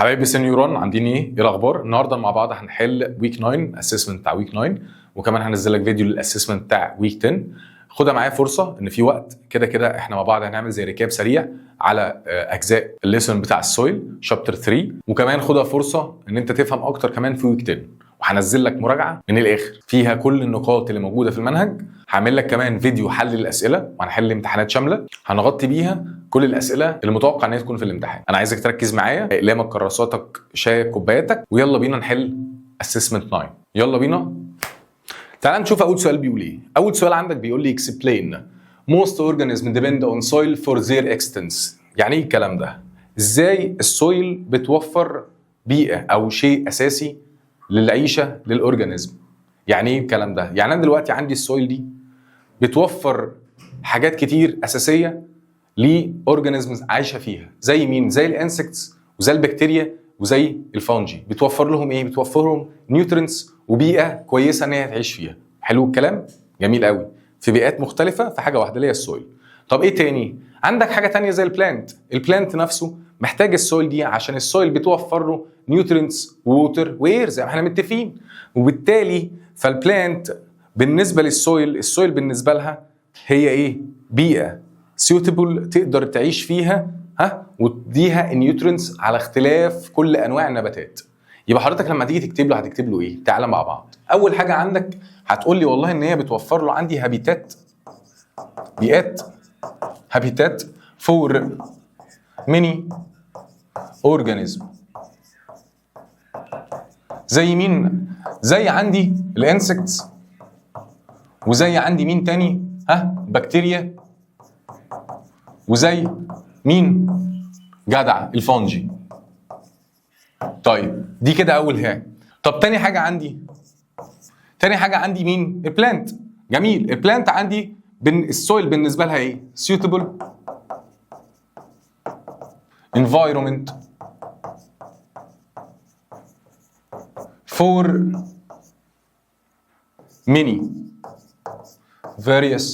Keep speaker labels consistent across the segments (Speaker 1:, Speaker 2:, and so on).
Speaker 1: حبايبي senior 1، عاملين ايه؟ ايه الاخبار؟ النهارده مع بعض هنحل week 9، assessment بتاع week 9، وكمان هنزل لك فيديو لل assessment بتاع week 10. خدها معايا فرصة ان في وقت كده كده احنا مع بعض هنعمل زي recap سريع على اجزاء ال lesson بتاع ال soil chapter 3، وكمان خدها فرصة ان انت تفهم اكتر كمان في week 10، وهنزل لك مراجعه من الاخر فيها كل النقاط اللي موجودة في المنهج. هعمل لك كمان فيديو حل للاسئلة وهنحل امتحانات شاملة هنغطي بيها كل الاسئلة اللي متوقع ان هي تكون في الامتحان. انا عايزك تركز معايا، اقلامك، كراساتك، شايك، كوباياتك، ويلا بينا نحل assessment 9. يلا بينا. تعال نشوف اول سؤال بيقول ايه. اول سؤال عندك بيقول لي explain most organisms depend on soil for their existence. يعني ايه الكلام ده؟ ازاي ال soil بتوفر بيئة او شيء اساسي للعيشه لل organism؟ يعني ايه الكلام ده؟ يعني انا دلوقتي عندي ال soil دي بتوفر حاجات كتير اساسية ل organisms عايشه فيها، زي مين؟ زي ال insects وزي البكتيريا وزي ال fungi. بتوفر لهم ايه؟ بتوفر لهم nutrients وبيئه كويسة ان هي تعيش فيها. حلو الكلام؟ جميل قوي. في بيئات مختلفه، في حاجة واحدة اللي هي ال soil. طب ايه تاني؟ عندك حاجة تانية زي ال plant. ال plant نفسه محتاج ال soil دي عشان ال soil بتوفر له nutrients و water و air زي ما احنا متفقين، وبالتالي فال plant بالنسبة لل soil، ال soil بالنسبة لها هي ايه؟ بيئة suitable تقدر تعيش فيها، ها، وتديها ال nutrients على اختلاف كل انواع النباتات. يبقى حضرتك لما تيجي تكتب له هتكتب له ايه؟ تعالى مع بعض. اول حاجة عندك هتقول لي والله ان هي بتوفر له عندي habitat، بيئات، habitat for many organism. زي مين؟ زي عندي ال insects، وزي عندي مين تاني؟ ها، بكتيريا، وزي مين؟ جدع، ال fungi. طيب، دي كده اول حاجه. طب تاني حاجة عندي، تاني حاجة عندي مين؟ ال plant. جميل. ال plant عندي ال soil بالنسبة لها ايه؟ suitable environment for many various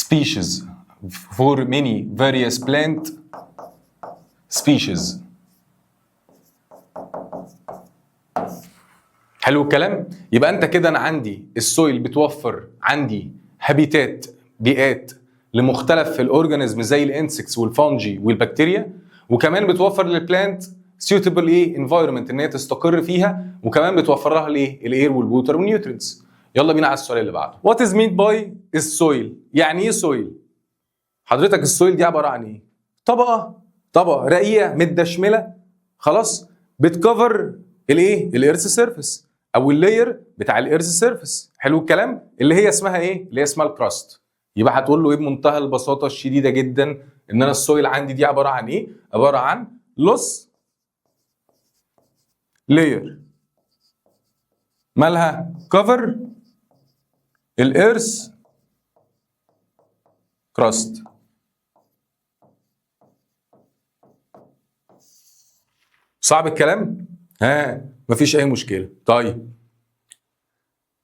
Speaker 1: species، for many various plant species. حلو الكلام؟ يبقى انت كده انا عندي ال soil بتوفر عندي habitat، بيئات لمختلف ال organism زي ال insects وال fungi والبكتيريا، وكمان بتوفر لل plant suitable ايه؟ environment ان هي تستقر فيها، وكمان بتوفر لها الايه؟ ال air وال water وال nutrients. يلا بينا على السؤال اللي بعده. what is meant by ال soil؟ يعني ايه soil؟ حضرتك ال soil دي عبارة عن ايه؟ طبقه رقيقه متدشمله، خلاص، بت cover الايه؟ ال earth surface او ال layer بتاع ال earth surface. حلو الكلام؟ اللي هي اسمها ايه؟ اللي هي اسمها ال crust. يبقى هتقول له ايه بمنتهى البساطة الشديدة جدا؟ ان انا ال soil عندي دي عبارة عن ايه؟ عبارة عن loose layer مالها؟ cover ال earth crust. صعب الكلام؟ ها، مفيش اي مشكله. طيب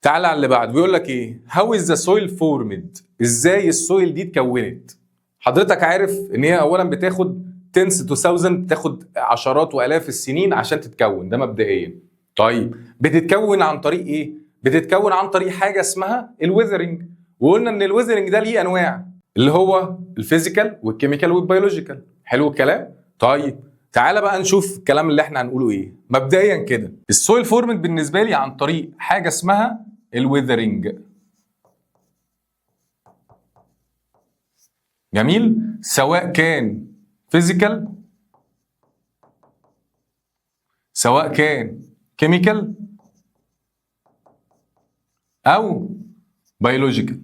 Speaker 1: تعالى على اللي بعد. بيقول لك ايه؟ how is the soil formed؟ ازاي ال soil دي اتكونت؟ حضرتك عارف ان هي اولا بتاخد 10 to 1000، بتاخد عشرات والاف السنين عشان تتكون، ده مبدئيا. طيب بتتكون عن طريق ايه؟ بتتكون عن طريق حاجة اسمها ال weathering، وقلنا ان ال weathering ده ليه انواع اللي هو ال physical وال chemical وال biological. حلو الكلام؟ طيب تعالى بقى نشوف الكلام اللي احنا هنقوله ايه. مبدئيا كده ال soil formed بالنسبة لي عن طريق حاجة اسمها ال weathering. جميل، سواء كان physical، سواء كان chemical او biological.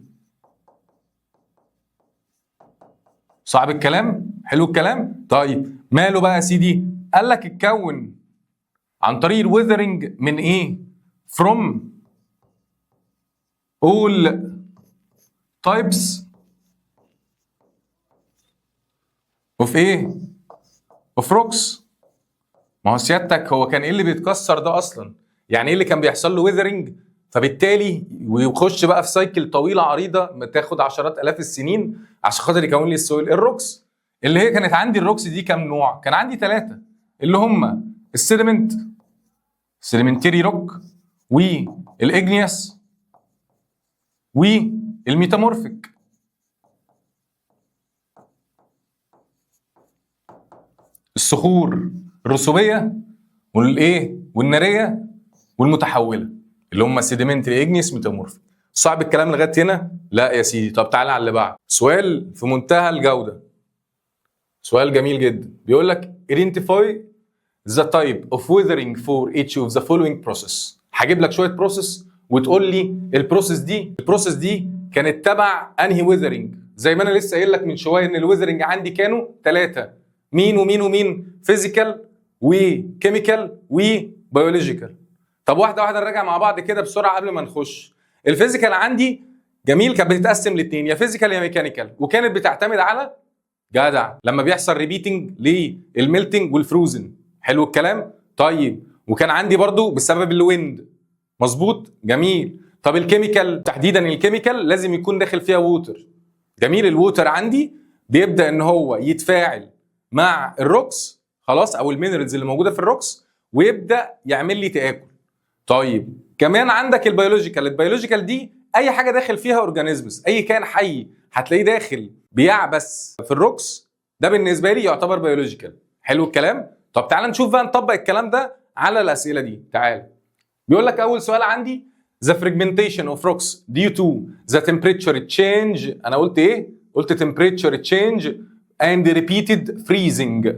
Speaker 1: صعب الكلام؟ حلو الكلام؟ طيب ماله بقى يا سيدي؟ قال لك اتكون عن طريق ال weathering من ايه؟ from all types of ايه؟ of rocks. ما هو سيادتك هو كان ايه اللي بيتكسر ده اصلا؟ يعني ايه اللي كان بيحصل له weathering؟ فبالتالي ويخش بقى في cycle طويلة عريضة بتاخد عشرات الاف السنين عشان خاطر يكون لي ال soil، ال rocks. اللي هي كانت عندي ال rocks دي كام نوع؟ كان عندي ثلاثة، اللي هم ال sediment، sedimentary rock، وال igneous، وال metamorphic. الصخور الرسوبيه والايه والناريه والمتحوله، اللي هم sedimentary، igneous، metamorphic. صعب الكلام لغاية هنا؟ لا يا سيدي. طب تعالى على اللي بعد، سؤال في منتهى الجودة، سؤال جميل جدا. بيقول لك identify the type of weathering for each of the following process. هجيب لك شوية process وتقول لي ال process دي كانت تبع انهي weathering. زي ما انا لسه قايل لك من شوية ان ال weathering عندي كانوا ثلاثة، مين ومين ومين؟ physical و chemical و biological. طب واحدة واحدة نراجع مع بعض كده بسرعة قبل ما نخش. ال physical عندي جميل كانت بتتقسم لاثنين، يا physical يا mechanical، وكانت بتعتمد على جدع لما بيحصل repeating لل melting وال frozen. حلو الكلام. طيب وكان عندي برضو بسبب ال wind، مظبوط، جميل. طب ال chemical تحديدا، ال chemical لازم يكون داخل فيها water. جميل. ال water عندي بيبدا ان هو يتفاعل مع ال rocks، خلاص، او ال minerals اللي موجودة في ال rocks، ويبدا يعمل لي تاكل. طيب كمان عندك ال biological. ال biological دي اي حاجة داخل فيها organisms، اي كائن حي هتلاقيه داخل بيعبث في ال rocks، ده بالنسبة لي يعتبر biological. حلو الكلام. طب تعال نشوف بقى نطبق الكلام ده على الاسئلة دي. تعال بيقول لك اول سؤال عندي the fragmentation of rocks due to the temperature change. انا قلت ايه؟ قلت temperature change and repeated freezing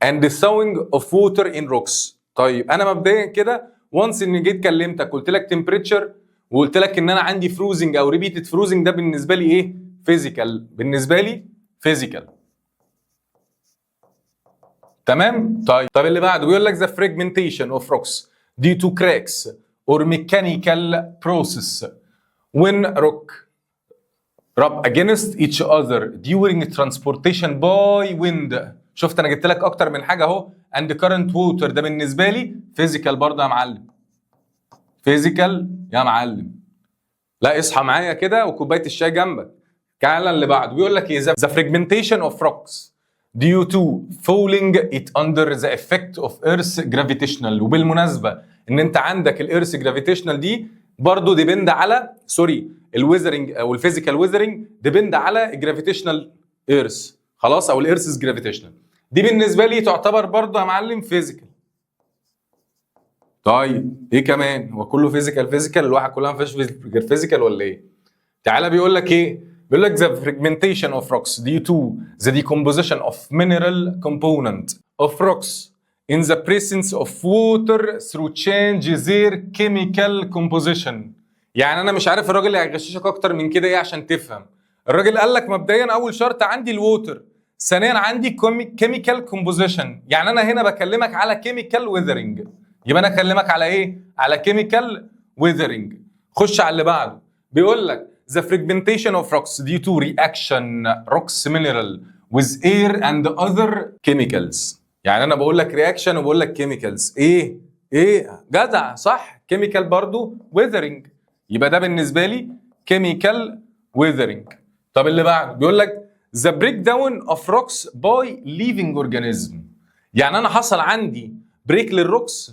Speaker 1: and thawing of water in rocks. طيب انا مبدئيا كده once ان جيت كلمتك قلت لك temperature وقلت لك ان انا عندي freezing او repeated freezing، ده بالنسبة لي ايه؟ physical. بالنسبة لي physical. تمام. طيب طب اللي بعده بيقول لك the fragmentation of rocks due to cracks or mechanical process when rock rub against each other during transportation by wind. شفت انا جبت لك اكتر من حاجة اهو. and current water، ده بالنسبة لي physical برضه يا معلم، physical يا معلم. لا اصحى معايا كده وكوبايه الشاي جنبك. تعالى اللي بعده بيقول لك ايه؟ the fragmentation of rocks due to falling it under the effect of earth gravitational. وبالمناسبة ان انت عندك ال earth gravitational دي برضو depend على، sorry، ال weathering او ال physical weathering depend على ال gravitational earth، خلاص، او ال earth's gravitational. دي بالنسبة لي تعتبر برضو يا معلم physical. طيب ايه كمان؟ هو كله physical physical؟ الواحد كلها ما فيهاش غير physical ولا ايه؟ تعالى بيقول لك ايه؟ بيقول لك the fragmentation of rocks due to the decomposition of mineral component of rocks in the presence of water through change their chemical composition. يعني انا مش عارف الراجل اللي هيغششك اكتر من كده ايه عشان تفهم. الراجل قال لك مبدئيا اول شرط عندي ال water، ثانيا عندي chemical composition. يعني انا هنا بكلمك على chemical weathering. يبقى انا اكلمك على ايه؟ على chemical weathering. خش على اللي بعده بيقول لك the fragmentation of rocks due to reaction rocks mineral with air and other chemicals. يعني انا بقول لك reaction وبقول لك chemicals، ايه ايه؟ جدع، صح، chemical برضو weathering. يبقى ده بالنسبة لي chemical weathering. طب اللي بعده بيقول لك the breakdown of rocks by living organism. يعني انا حصل عندي break لل rocks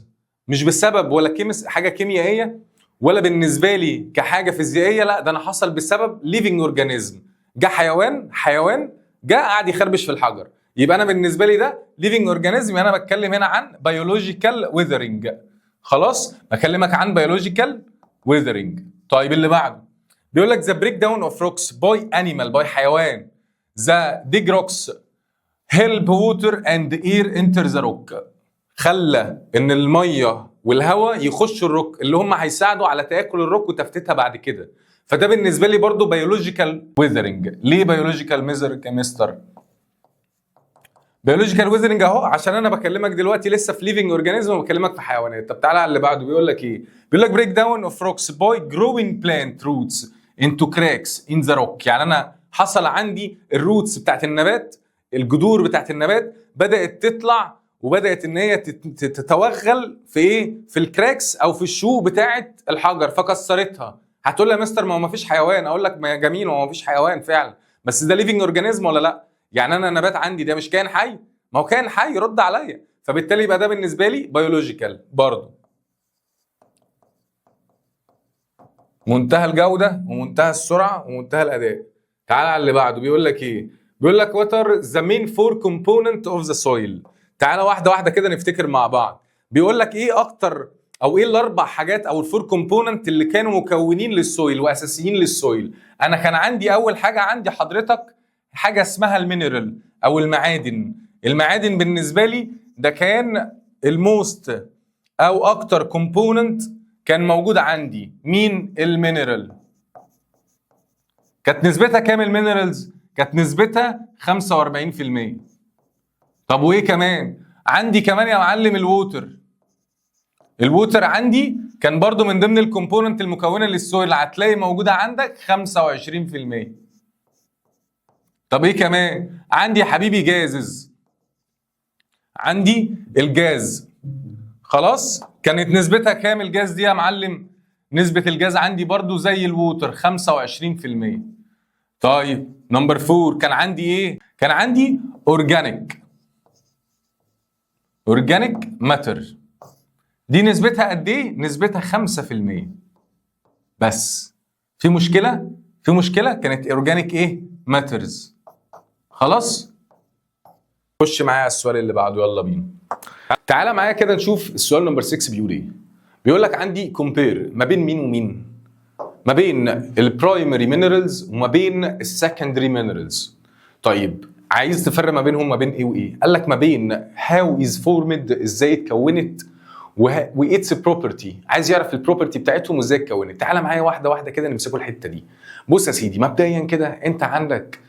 Speaker 1: مش بسبب ولا حاجة كيميائية ولا بالنسبة لي كحاجة فيزيائيه، لا ده انا حصل بسبب living organism. جه حيوان، حيوان جه قعد يخربش في الحجر، يبقى انا بالنسبة لي ده living organism. انا بتكلم هنا عن biological weathering، خلاص، بكلمك عن biological weathering. طيب اللي بعده بيقول لك the breakdown of rocks by animal، by حيوان the dig rocks help water and air enter the rock. خلى ان المية والهواء يخشوا الروك، اللي هم هيساعدوا على تاكل الروك وتفتيتها بعد كده. فده بالنسبة لي برضو biological weathering. ليه biological weathering يا مستر؟ biological weathering اهو عشان انا بكلمك دلوقتي لسه في living organism وبكلمك في حيوانات. طب تعالى على اللي بعده بيقول لك ايه؟ بيقول لك breakdown of rocks by growing plant roots into cracks in the rock. يعني انا حصل عندي ال roots بتاعت النبات، الجذور بتاعت النبات بدات تطلع وبدات ان هي تتوغل في ايه؟ في ال cracks او في الشقوق بتاعت الحجر فكسرتها. هتقول لي يا مستر ما هو ما فيش حيوان، اقول لك ما جميل، هو ما فيش حيوان فعلا، بس ده living organism ولا لا؟ يعني انا النبات عندي ده مش كائن حي؟ ما هو كائن حي، رد عليا. فبالتالي يبقى ده بالنسبة لي biological برضه. منتهى الجودة ومنتهى السرعة ومنتهى الاداء. تعال على اللي بعده، بيقول لك ايه؟ بيقول لك what are the main four component of the soil. تعالى واحدة واحدة كده نفتكر مع بعض. بيقول لك ايه اكتر او ايه الاربع حاجات او ال four component اللي كانوا مكونين لل soil واساسيين لل soil. انا كان عندي اول حاجة عندي حضرتك حاجة اسمها ال mineral او المعادن. المعادن بالنسبة لي ده كان ال most او اكتر component كان موجود عندي. مين؟ ال mineral. كانت نسبتها كام ال minerals؟ كانت نسبتها 45%. طب وايه كمان؟ عندي كمان يا معلم ال water. ال water عندي كان برضو من ضمن ال component المكونة لل soil، هتلاقي موجودة عندك 25%. طب ايه كمان؟ عندي يا حبيبي gases، عندي الجاز. خلاص، كانت نسبتها كام الجاز دي يا معلم؟ نسبة الجاز عندي برضو زي ال water 25%. طيب number 4 كان عندي ايه؟ كان عندي organic matter. دي نسبتها قد ايه؟ نسبتها 5% بس. في مشكلة؟ في مشكلة، كانت organic ايه؟ matters. خلاص؟ خش معايا على السؤال اللي بعده، يلا بينا. تعالى معايا كده نشوف السؤال number 6 بيقول ايه. بيقول لك عندي compare ما بين مين ومين؟ ما بين ال primary minerals وما بين ال secondary minerals. طيب عايز تفرق ما بينهم، ما بين ايه وايه؟ قال لك ما بين how is formed، ازاي اتكونت، و its property، عايز يعرف ال property بتاعتهم وازاي اتكونت. تعالى معايا واحدة واحدة كده نمسكوا الحتة دي. بص يا سيدي، مبدئيا كده انت عندك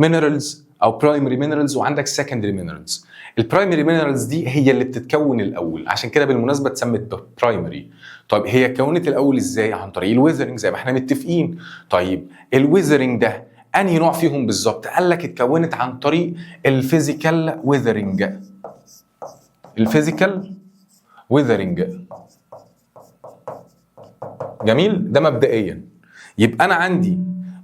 Speaker 1: minerals او primary minerals وعندك secondary minerals. ال primary minerals دي هي اللي بتتكون الاول، عشان كده بالمناسبة اتسمت primary. طيب هي اتكونت الاول ازاي؟ عن طريق ال weathering زي ما احنا متفقين. طيب ال weathering ده انهي نوع فيهم بالظبط؟ قال لك اتكونت عن طريق ال physical weathering. ال physical weathering، جميل. ده مبدئيا يبقى انا عندي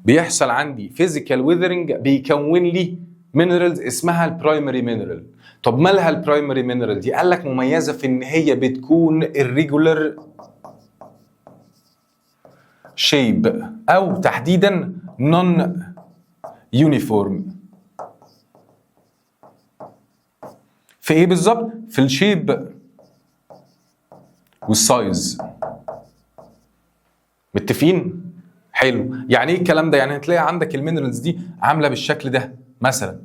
Speaker 1: بيحصل عندي physical weathering بيكون لي minerals اسمها ال primary mineral. طب مالها ال primary mineral دي؟ قال لك مميزة في ان هي بتكون irregular shape او تحديدا non uniform. في ايه بالظبط؟ في ال shape وال size. متفقين؟ حلو. يعني ايه الكلام ده؟ يعني هتلاقي عندك ال minerals دي عامله بالشكل ده مثلا،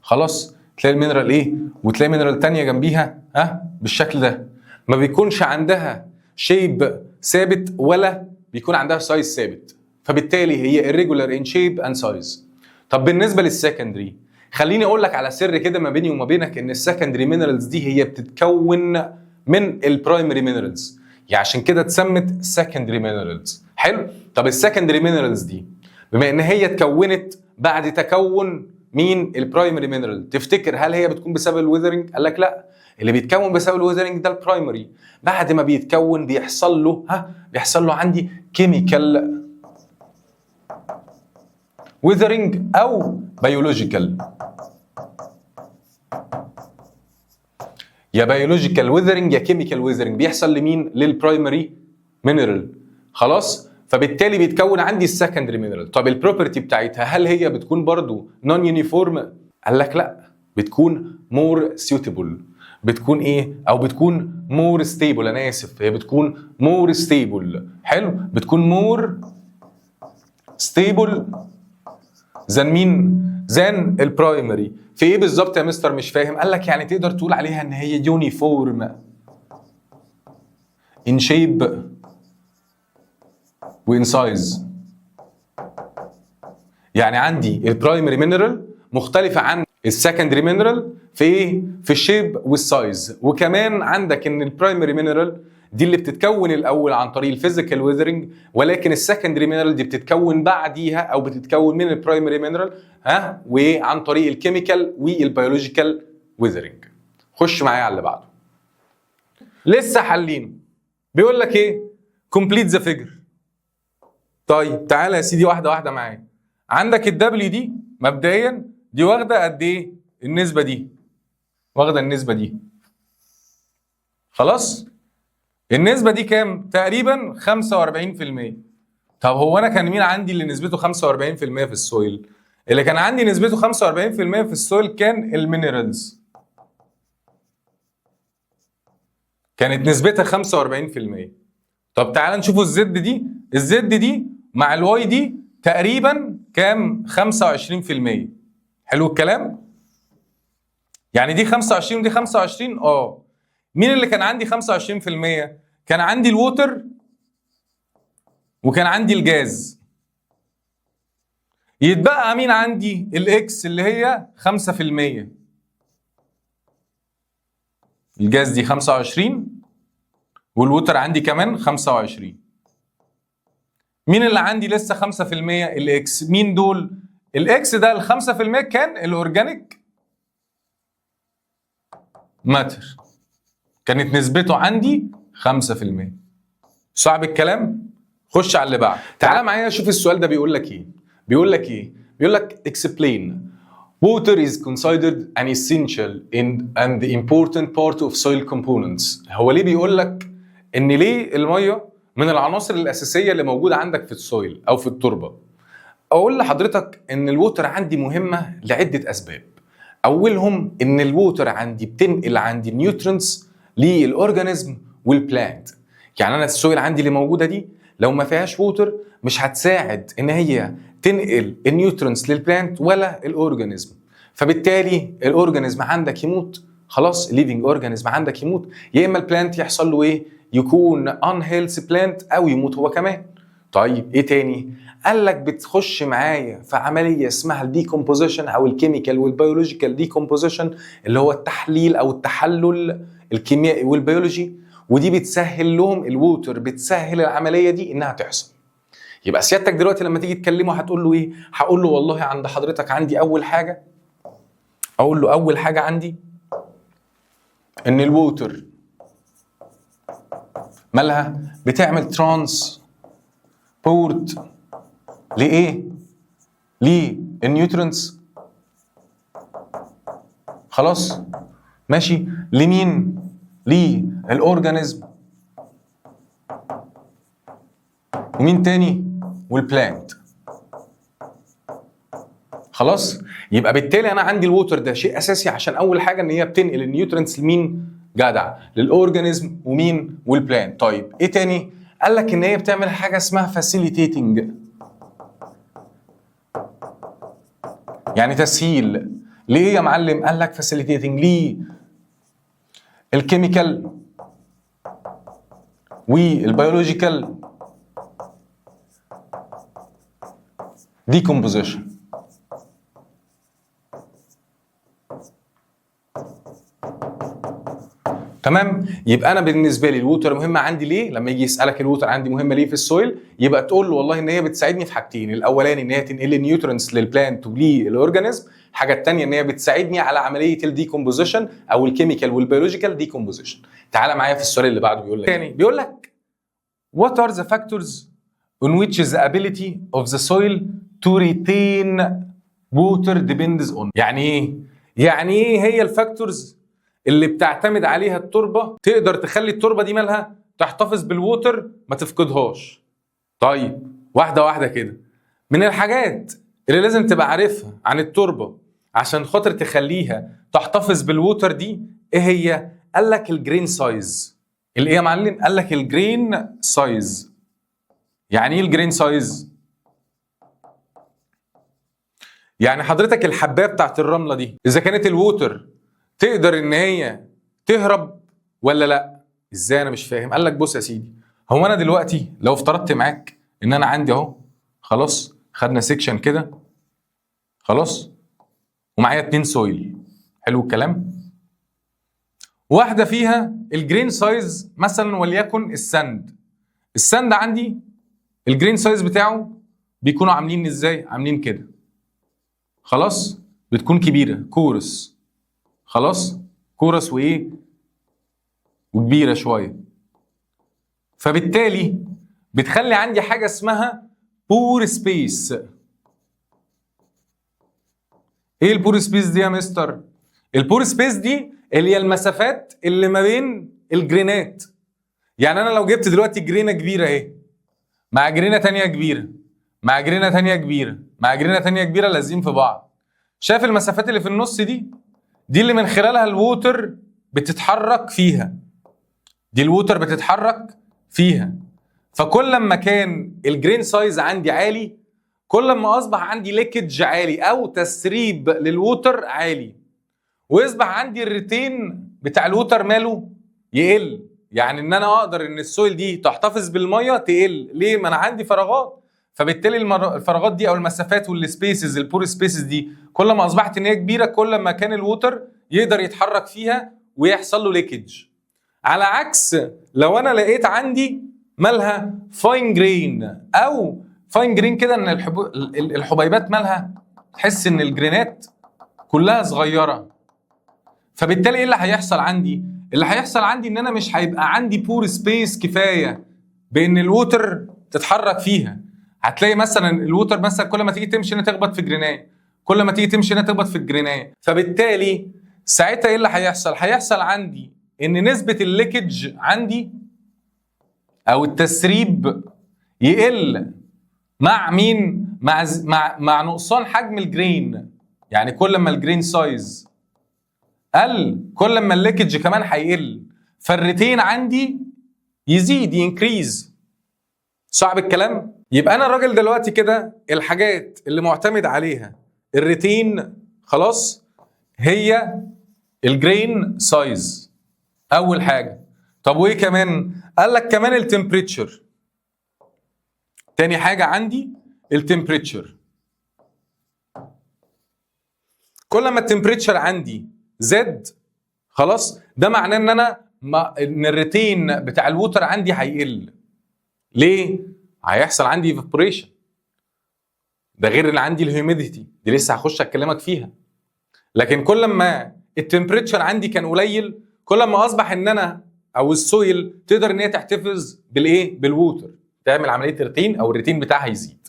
Speaker 1: خلاص، تلاقي ال mineral ايه وتلاقي mineral تانية جنبيها ها بالشكل ده، ما بيكونش عندها shape ثابت ولا بيكون عندها size ثابت، فبالتالي هي irregular in shape and size. طب بالنسبة لل secondary، خليني اقول لك على سر كده ما بيني وما بينك، ان ال secondary minerals دي هي بتتكون من ال primary minerals، يعني عشان كده اتسمت secondary minerals. حلو. طب ال secondary minerals دي بما ان هي اتكونت بعد تكون مين؟ ال primary mineral، تفتكر هل هي بتكون بسبب ال weathering؟ قال لك لا، اللي بيتكون بسبب ال weathering ده ال primary. بعد ما بيتكون بيحصل له بيحصل له عندي chemical weathering او biological. يا biological weathering يا chemical weathering بيحصل لمين؟ لل primary mineral. خلاص، فبالتالي بيتكون عندي ال secondary mineral. طب ال property بتاعتها هل هي بتكون برضو non uniform؟ قال لك لا، بتكون more suitable، بتكون ايه؟ او بتكون more stable، انا اسف، هي بتكون more stable. حلو، بتكون more stable than مين؟ than ال primary. في ايه بالظبط يا مستر؟ مش فاهم. قال لك يعني تقدر تقول عليها ان هي uniform in shape و in size. يعني عندي ال primary mineral مختلفة عن ال secondary mineral في ايه؟ في ال shape وال size. وكمان عندك ان ال primary mineral دي اللي بتتكون الاول عن طريق ال physical weathering، ولكن ال secondary mineral دي بتتكون بعديها او بتتكون من ال primary mineral وعن طريق ال chemical وال biological weathering. خش معايا على اللي بعده، لسه حلينه. بيقول لك ايه؟ complete the figure. طيب تعالى يا سيدي واحدة واحدة معايا. عندك ال W دي مبدئيا دي واخده قد ايه؟ النسبة دي، واخده النسبة دي. خلاص؟ النسبة دي كام؟ تقريبا 45%. طب هو انا كان مين عندي اللي نسبته 45% في ال soil؟ اللي كان عندي نسبته 45% في ال soil كان ال minerals، كانت نسبتها 45%. طب تعال نشوفوا ال Z دي، ال Z دي مع ال Y دي تقريبا كام؟ 25%. حلو الكلام؟ يعني دي 25 ودي 25. مين اللي كان عندي 25%؟ كان عندي ال water وكان عندي الجاز. يتبقى مين عندي؟ ال X اللي هي 5%. الجاز دي 25 وال water عندي كمان 25. مين اللي عندي لسه 5%؟ ال X. مين دول؟ ال X ده ال 5% كان ال organic matter، كانت نسبته عندي 5%. صعب الكلام؟ خش على اللي بعده. تعال معايا شوف السؤال ده بيقول لك ايه. بيقول لك ايه؟ بيقول لك explain water is considered an essential and important part of soil components. هو ليه بيقول لك ان ليه المية من العناصر الاساسية اللي موجودة عندك في ال soil او في التربة؟ اقول لحضرتك ان ال water عندي مهمة لعدة اسباب. اولهم ان ال water عندي بتنقل عندي nutrients لل organism وال plant. يعني انا ال soil عندي اللي موجودة دي لو ما فيهاش water مش هتساعد ان هي تنقل ال nutrients لل plant ولا ال organism، فبالتالي ال organism عندك يموت. خلاص ال living organism عندك يموت، يا اما ال plant يحصل له ايه؟ يكون unhealthy plant او يموت هو كمان. طيب ايه تاني؟ قال لك بتخش معايا في عملية اسمها ال decomposition او ال chemical وال biological decomposition، اللي هو التحليل او التحلل الكيميائي والبيولوجي، ودي بتسهل لهم ال water، بتسهل العملية دي انها تحصل. يبقى سيادتك دلوقتي لما تيجي تكلمه هتقول له ايه؟ هقول له والله عند حضرتك عندي اول حاجة، اقول له اول حاجة عندي ان ال water مالها؟ بتعمل transport لايه؟ لل nutrients. خلاص ماشي، لمين؟ لل organism ومين تاني؟ وال plant. خلاص يبقى بالتالي انا عندي ال water ده شيء اساسي، عشان اول حاجة ان هي بتنقل ال nutrients لمين؟ جدع، لل organism ومين؟ وال plant. طيب ايه تاني؟ قال لك ان هي بتعمل حاجة اسمها facilitating، يعني تسهيل. ليه يا معلم؟ قال لك facilitating ليه ال chemical وال biological decomposition. تمام؟ يبقى انا بالنسبة لي ال water مهمة عندي ليه؟ لما يجي يسالك ال water عندي مهمة ليه في ال soil، يبقى تقول له والله ان هي بتساعدني في حاجتين، الاولاني ان هي تنقل لي nutrients لل plant ولل organism، الحاجة الثانية ان هي بتساعدني على عملية ال decomposition او ال chemical وال biological decomposition. تعالى معايا في السؤال اللي بعده بيقول لك تاني، بيقول لك what are the factors on which the ability of the soil to retain water depends on. يعني ايه؟ يعني ايه هي ال factors اللي بتعتمد عليها التربة تقدر تخلي التربة دي مالها تحتفظ بال water ما تفقدهاش؟ طيب واحدة واحدة كده. من الحاجات اللي لازم تبقى عارفها عن التربة عشان خاطر تخليها تحتفظ بال water دي ايه هي؟ قال لك ال grain size. الايه يا معلم؟ قال لك ال grain size. يعني ايه ال grain size؟ يعني حضرتك الحبايه بتاعت الرملة دي اذا كانت ال water تقدر ان هي تهرب ولا لا؟ ازاي؟ انا مش فاهم. قال لك بص يا سيدي، هو انا دلوقتي لو افترضت معاك ان انا عندي اهو، خلاص خدنا section كده، خلاص، ومعايا 2 soil، حلو الكلام، واحدة فيها ال grain size مثلا وليكن ال sand، ال sand عندي ال grain size بتاعه بيكونوا عاملين ازاي؟ عاملين كده، خلاص، بتكون كبيرة coarse، خلاص coarse وايه؟ وكبيره شوية، فبالتالي بتخلي عندي حاجة اسمها pore space. ايه ال pore space دي يا مستر؟ ال pore space دي اللي هي المسافات اللي ما بين ال grain ات. يعني انا لو جبت دلوقتي grain ه كبيرة اهي مع grain ه تانية كبيرة مع grain ه تانية كبيرة مع grain ه تانية كبيرة لازقين في بعض، شايف المسافات اللي في النص دي؟ دي اللي من خلالها ال water بتتحرك فيها، دي ال water بتتحرك فيها. فكل ما كان ال grain size عندي عالي، كل ما اصبح عندي leakage عالي او تسريب لل water عالي، ويصبح عندي ال retain بتاع ال water ماله يقل. يعني ان انا اقدر ان ال soil دي تحتفظ بالمية تقل. ليه؟ ما انا عندي فراغات، فبالتالي الفراغات دي او المسافات وال spaces، ال pore spaces دي، كل ما اصبحت ان هي كبيره، كل ما كان ال water يقدر يتحرك فيها ويحصل له leakage. على عكس لو انا لقيت عندي مالها fine grain، او fine grain كده ان الحبيبات مالها، تحس ان ال grain ات كلها صغيره. فبالتالي ايه اللي هيحصل عندي؟ اللي هيحصل عندي ان انا مش هيبقى عندي pore space كفاية بان ال water تتحرك فيها. هتلاقي مثلا ال water مثلا كل ما تيجي تمشي هنا تخبط في grain ايه، كل ما تيجي تمشي هنا تخبط في ال grain ايه. فبالتالي ساعتها ايه اللي هيحصل؟ هيحصل عندي ان نسبه ال leakage عندي او التسريب يقل مع مين؟ مع نقصان حجم ال grain. يعني كل ما ال grain size قل، كل ما ال leakage كمان هيقل، فال retain عندي يزيد، increase. صعب الكلام؟ يبقى انا الراجل دلوقتي كده الحاجات اللي معتمد عليها ال retain خلاص هي ال grain size اول حاجه. طب وايه كمان؟ قال لك كمان ال temperature. تاني حاجة عندي ال temperature. كل ما ال temperature عندي زاد، خلاص ده معناه ان انا ما ان ال retain بتاع ال water عندي هيقل. ليه؟ هيحصل عندي evaporation. ده غير ان عندي ال humidity دي لسه هخش اكلمك فيها. لكن كل ما ال temperature عندي كان قليل، كل ما اصبح ان انا او ال soil تقدر ان هي تحتفظ بالايه؟ بال water، تعمل عملية retain او ال retain بتاعها يزيد.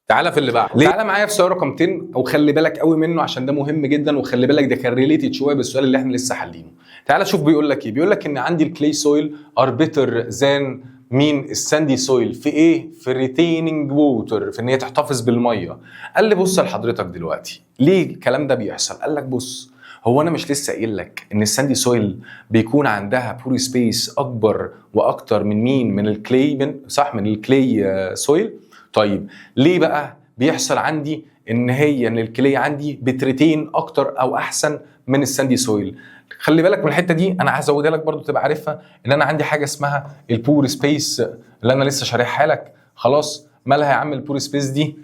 Speaker 1: تعالى في اللي بعده. تعالى معايا في سؤال رقم 10، او خلي بالك قوي منه عشان ده مهم جدا، وخلي بالك ده كان related شوية بالسؤال اللي احنا لسه حالينه. تعالى شوف بيقول لك ايه. بيقول لك ان عندي ال clay soil are better than مين؟ ال sandy soil في ايه؟ في retaining water، في ان هي تحتفظ بالمية. قال لي بص لحضرتك دلوقتي ليه الكلام ده بيحصل؟ قال لك بص، هو انا مش لسه قايل لك ان ال sandy soil بيكون عندها pore space اكبر واكتر من مين؟ من ال clay، من صح، من ال clay soil. طيب ليه بقى بيحصل عندي ان ال clay عندي بت retain اكتر او احسن من ال sandy soil؟ خلي بالك من الحتة دي، انا هزودها لك برضو تبقى عارفها، ان انا عندي حاجة اسمها ال pore space اللي انا لسه شارحها لك. خلاص مالها يا عم ال pore space دي؟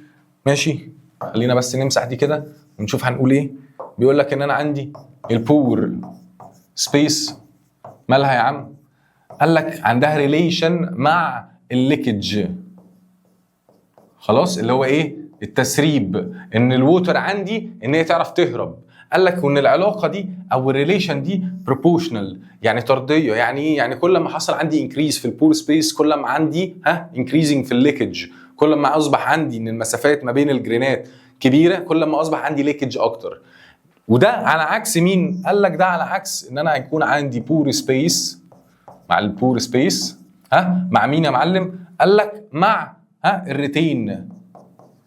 Speaker 1: ماشي، خلينا بس نمسح دي كده ونشوف هنقول ايه. بيقول لك ان انا عندي ال pore space مالها يا عم؟ قال لك عندها relation مع ال leakage، خلاص اللي هو ايه؟ التسريب، ان ال water عندي ان هي تعرف تهرب. قال لك وان العلاقة دي او ال relation دي proportional، يعني طرديه. يعني ايه؟ يعني كل ما حصل عندي increase في ال pore space، كل ما عندي increasing في ال leakage. كل ما اصبح عندي ان المسافات ما بين ال grain ات كبيره، كل ما اصبح عندي leakage اكتر. وده على عكس مين؟ قال لك ده على عكس ان انا هيكون عندي pore space مع ال pore space مع مين يا معلم؟ قال لك مع ال retain،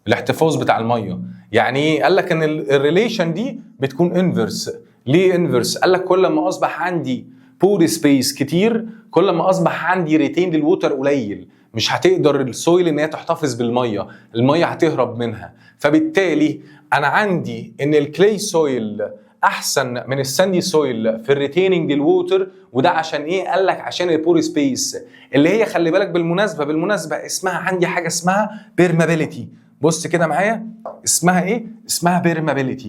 Speaker 1: الاحتفاظ بتاع الميه. يعني ايه؟ قال لك ان ال relation دي بتكون inverse. ليه inverse؟ قال لك كل ما اصبح عندي pore space كتير، كل ما اصبح عندي retain لل water قليل، مش هتقدر ال soil ان هي تحتفظ بالميه، المية هتهرب منها. فبالتالي انا عندي ان ال clay soil احسن من ال sandy soil في ال retaining لل water. وده عشان ايه؟ قال لك عشان ال pore space اللي هي خلي بالك بالمناسبه اسمها عندي حاجة اسمها permeability. بص كده معايا، اسمها ايه؟ اسمها permeability.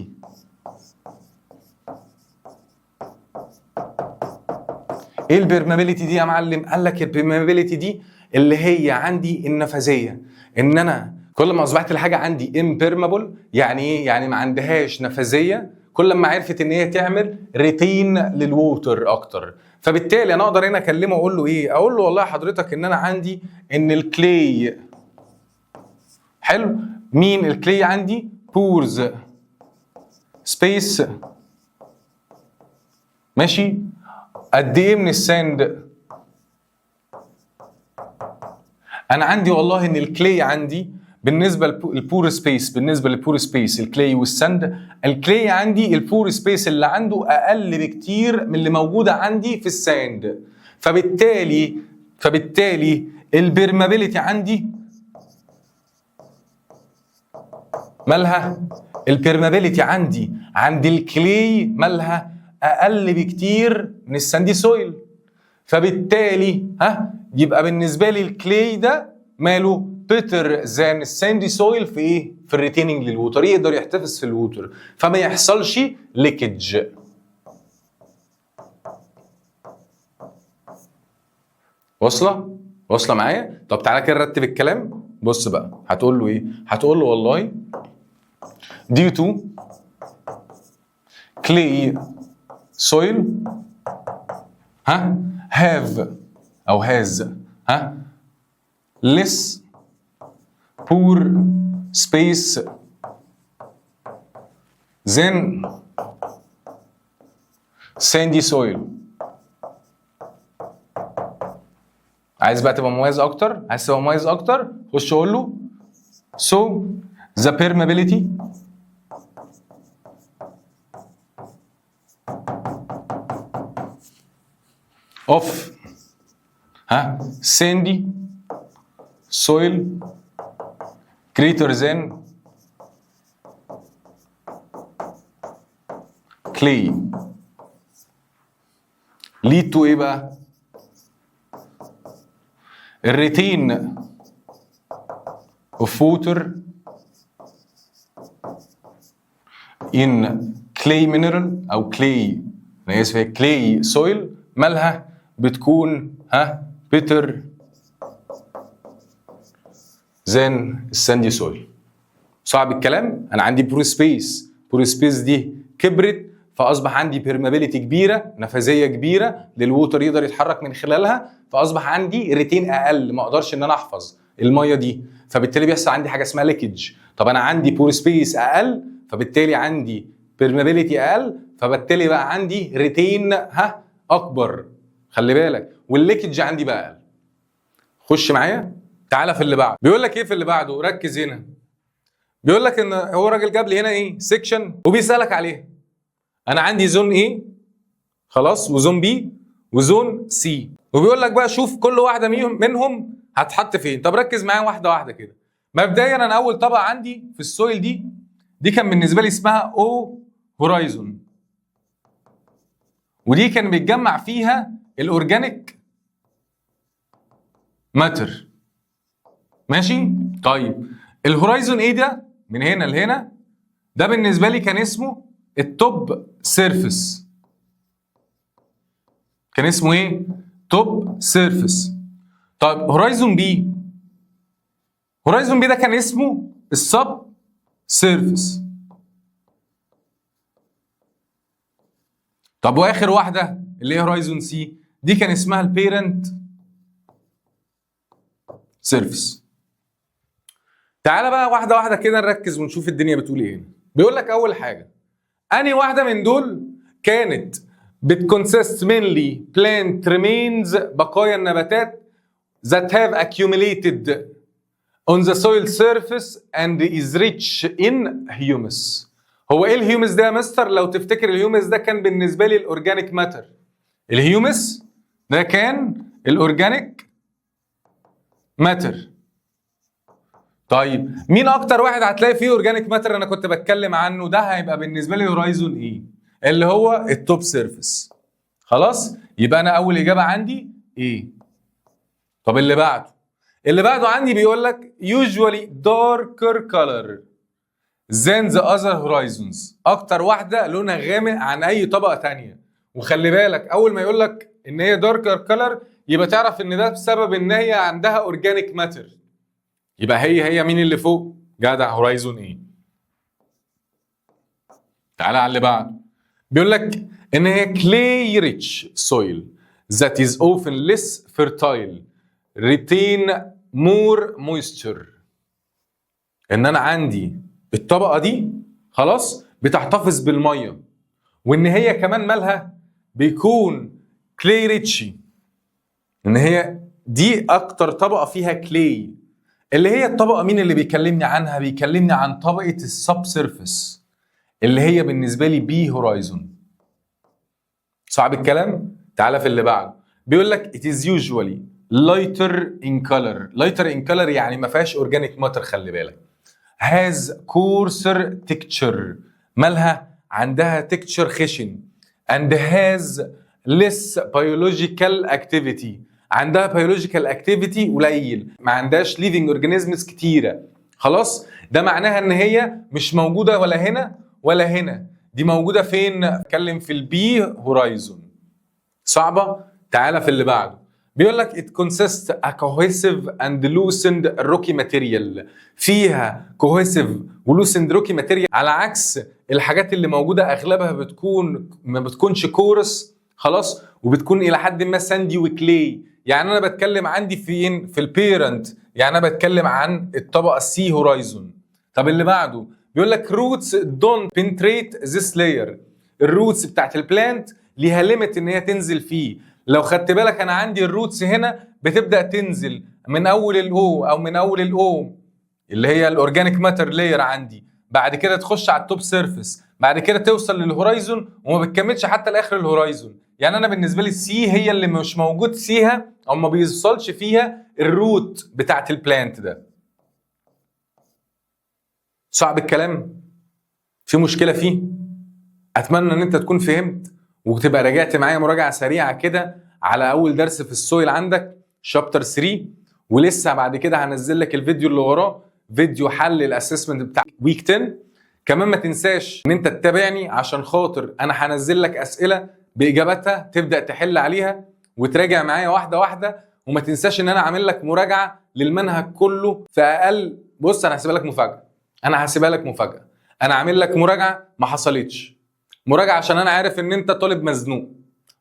Speaker 1: ايه ال permeability دي يا معلم؟ قال لك ال permeability دي اللي هي عندي النفاذيه، ان انا كل ما اصبحت الحاجة عندي impermeable، يعني ايه؟ يعني ما عندهاش نفاذيه، كل ما عرفت ان هي تعمل retain لل water اكتر. فبالتالي انا اقدر هنا اكلمه واقول له ايه؟ اقول له والله حضرتك ان انا عندي ان ال clay، حلو، مين ال clay عندي؟ pores space، ماشي، قد ايه من ال sand؟ انا عندي والله ان ال clay عندي بالنسبة لل pore space، بالنسبة لل pore space ال clay وال sand، ال clay عندي ال pore space اللي عنده اقل بكتير من اللي موجودة عندي في ال sand، فبالتالي ال permeability عندي مالها؟ ال permeability عندي عند ال clay مالها؟ اقل بكتير من ال sandy soil، فبالتالي ها يبقى بالنسبة لي ال clay ده ماله؟ better than ال sandy soil في ايه؟ في ال retaining لل water، يقدر يحتفظ في ال water فما يحصلش leakage. واصله؟ واصله معايا؟ طب تعالى كده نرتب الكلام. بص بقى هتقول له ايه؟ هتقول له والله due to clay soil ها have او has ها less pore space than sandy soil. عايز بقى تبقى مميز اكتر؟ عايز تبقى مميز اكتر؟ خش قول له so the permeability of ها sandy soil greater than clay lead to ايه بقى؟ ال retain of water in clay mineral او clay، انا اسف، هي clay soil مالها؟ بتكون ها better than ال sandy soil. صعب الكلام؟ انا عندي pore space، pore space دي كبرت فاصبح عندي permeability كبيرة، نفاذيه كبيرة لل water يقدر يتحرك من خلالها، فاصبح عندي retain اقل، ما اقدرش ان انا احفظ المية دي، فبالتالي بيحصل عندي حاجة اسمها leakage. طب انا عندي pore space اقل، فبالتالي عندي permeability اقل، فبالتالي بقى عندي retain ها اكبر، خلي بالك، وال leakage عندي بقى اقل. خش معايا تعالى في اللي بعده. بيقول لك ايه في اللي بعده؟ ركز هنا. بيقول لك ان هو راجل جاب لي هنا ايه؟ section، وبيسالك عليها. انا عندي zone A خلاص، و zone B، و zone C، وبيقول لك بقى شوف كل واحدة منهم هتحط فين. طب ركز معايا واحدة واحدة كده. مبدئيا انا اول طبقه عندي في ال soil دي كان بالنسبة لي اسمها O horizon، ودي كان بيتجمع فيها ال organic matter، ماشي؟ طيب ال horizon A ده من هنا لهنا ده بالنسبة لي كان اسمه ال top surface، كان اسمه ايه؟ top surface. طيب horizon B، horizon B ده كان اسمه ال sub surface. طب واخر واحدة اللي هي horizon C دي كان اسمها ال parent surface. تعالى بقى واحدة واحدة كده نركز ونشوف الدنيا بتقول ايه هنا. بيقول لك اول حاجة انهي واحدة من دول كانت بت consist mainly plant remains، بقايا النباتات that have accumulated on the soil surface and is rich in humus. هو ايه ال humus ده يا مستر؟ لو تفتكر ال humus ده كان بالنسبة لي ال organic matter. ال humus ده كان ال organic matter. طيب مين اكتر واحد هتلاقي فيه organic matter انا كنت بتكلم عنه؟ ده هيبقى بالنسبة لي horizon A اللي هو ال top surface. خلاص يبقى انا اول اجابه عندي A. طب اللي بعده، اللي بعده عندي بيقول لك usually darker color than the other horizons، اكتر واحدة لونها غامق عن اي طبقه تانية. وخلي بالك اول ما يقول لك ان هي darker color يبقى تعرف ان ده بسبب ان هي عندها organic matter. يبقى هي مين اللي فوق؟ جدع horizon A. تعالى على اللي بعده، بيقول لك ان هي clay rich soil that is often less fertile retain more moisture. ان انا عندي الطبقة دي خلاص بتحتفظ بالميه، وان هي كمان مالها؟ بيكون clay rich، ان هي دي اكتر طبقه فيها clay. اللي هي الطبقة مين اللي بيكلمني عنها؟ بيكلمني عن طبقه ال subsurface اللي هي بالنسبة لي B horizon. صعب الكلام؟ تعالى في اللي بعده. بيقول لك it is usually lighter in color. lighter in color يعني ما فيهاش organic matter، خلي بالك. has coarser texture، مالها؟ عندها texture خشن، and has less biological activity، عندها biological activity قليل، ما عندهاش living organisms كتيره. خلاص، ده معناها ان هي مش موجودة ولا هنا ولا هنا. دي موجودة فين؟ اتكلم في ال B horizon. صعبه؟ تعالى في اللي بعده. بيقول لك it consists a cohesive and loosened rocky material. فيها cohesive و loosened rocky material، على عكس الحاجات اللي موجودة اغلبها بتكون ما بتكونش coarse، خلاص، وبتكون الى حد ما sandy و clay. يعني انا بتكلم عندي فين؟ في ال parent. يعني انا بتكلم عن الطبقة ال C horizon. طب اللي بعده بيقول لك roots don't penetrate this layer. ال roots بتاعت ال plant ليها limit ان هي تنزل فيه. لو خدت بالك، انا عندي ال roots هنا بتبدا تنزل من اول ال O او من اول ال O اللي هي ال organic matter layer عندي، بعد كده تخش على ال top surface، بعد كده توصل لل horizon، وما بتكملش حتى لاخر ال horizon. يعني انا بالنسبة لي ال C هي اللي مش موجود فيها او ما بيوصلش فيها ال root بتاعت ال plant ده. صعب الكلام؟ في مشكلة فيه؟ اتمنى ان انت تكون فهمت وتبقى راجعت معايا مراجعه سريعة كده على اول درس في ال soil عندك chapter 3. ولسه بعد كده هنزل لك الفيديو اللي وراه، فيديو حل ال assessment بتاع week 10. كمان ما تنساش ان انت تتابعني عشان خاطر انا هنزل لك اسئلة باجابتها تبدا تحل عليها وتراجع معايا واحدة واحده. وما تنساش ان انا عامل لك مراجعه للمنهج كله في اقل، بص، انا هسيبها لك مفاجاه، انا هسيبها لك مفاجاه. انا عامل لك مراجعه ما حصلتش مراجعه، عشان انا عارف ان انت طالب مزنوق،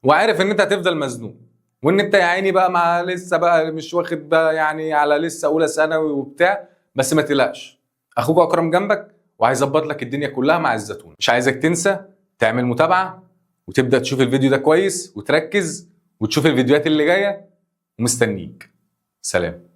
Speaker 1: وعارف ان انت هتفضل مزنوق، وان انت يا عيني بقى مع لسه بقى مش واخد بقى يعني على لسه اولى ثانوي وبتاع. بس ما تقلقش، اخوك اكرم جنبك وهيظبط لك الدنيا كلها مع الزتون. مش عايزك تنسى تعمل متابعه وتبدا تشوف الفيديو ده كويس وتركز وتشوف الفيديوهات اللي جايه، ومستنيك. سلام.